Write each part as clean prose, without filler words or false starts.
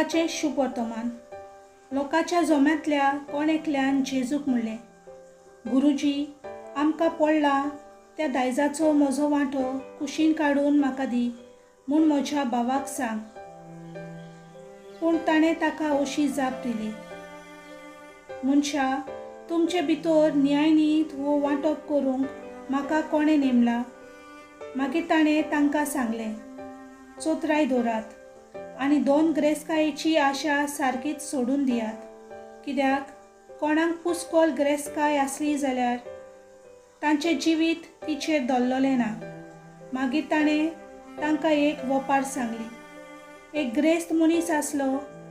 लुकाचें शुभवर्तमान. लोकाच्या जोम्यांतल्या कोण एकल्यान जेजूक म्हणलें, गुरुजी, आमकां पडला त्या दायजाचो म्हजो वांटो कुशीन काडून म्हाका दी म्हूण म्हज्या भावाक सांग. पूण ताणें ताका अशी जाप दिली, मनशा, तुमचे भितर न्यायनीत वो वांटप करूंक म्हाका कोणें नेमला? मागीर ताणें तांकां सांगलें, चोत्राय दवरात आनी दोन ग्रेस्कायेची आशा सारकीच सोडून दियात. कित्याक कोणाक पुस्कोल ग्रेस्काय आसली जाल्यार तांचें जिवीत तिचेर दल्ललें ना. मागीर ताणें तांकां एक वोपार सांगली. एक ग्रेस्त मनीस आसलो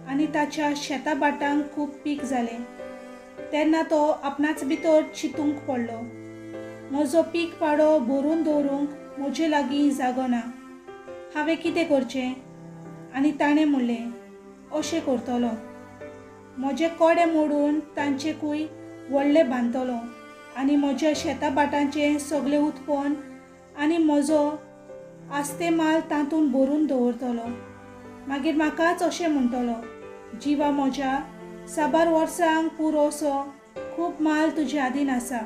आनी ताच्या शेता भाटांक खूब पीक जालें. तेन्ना तो आपणाच भितर चिंतूंक पडलो, म्हजो पीक पाडो भरून दवरूंक म्हजे लागीं जागो ना, हांवें कितें करचें? आनी ताणें म्हणलें, अशें करतलो, म्हजे कोडे मोडून तांचेकूय व्हडले बांदतलो आनी म्हज्या शेता भाटांचें सगळें उत्पन्न आनी म्हजो आस्ते माल तातूंत भरून दवरतलो. मागीर म्हाकाच अशें म्हणटलो, जिवा म्हज्या, साबार वर्सांक पुरोसो खूब माल तुजे आदीन आसा,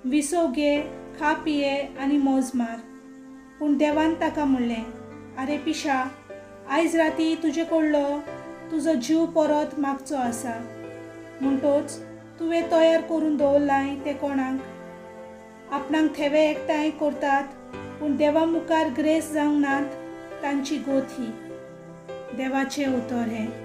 विसव घे, खा पिये आनी मौज मार. पूण देवान ताका म्हणलें, आरे पिशा, आयज राती तुजे कडलो तुजो जीव परत मागचो आसा, म्हणटोच तुवें तयार करून दवरलाय तें कोणाक? आपणाक थेवे एकठांय करतात पूण देवा मुखार ग्रेस जावंक नात तांची गोत ही. देवाचें उतर हें.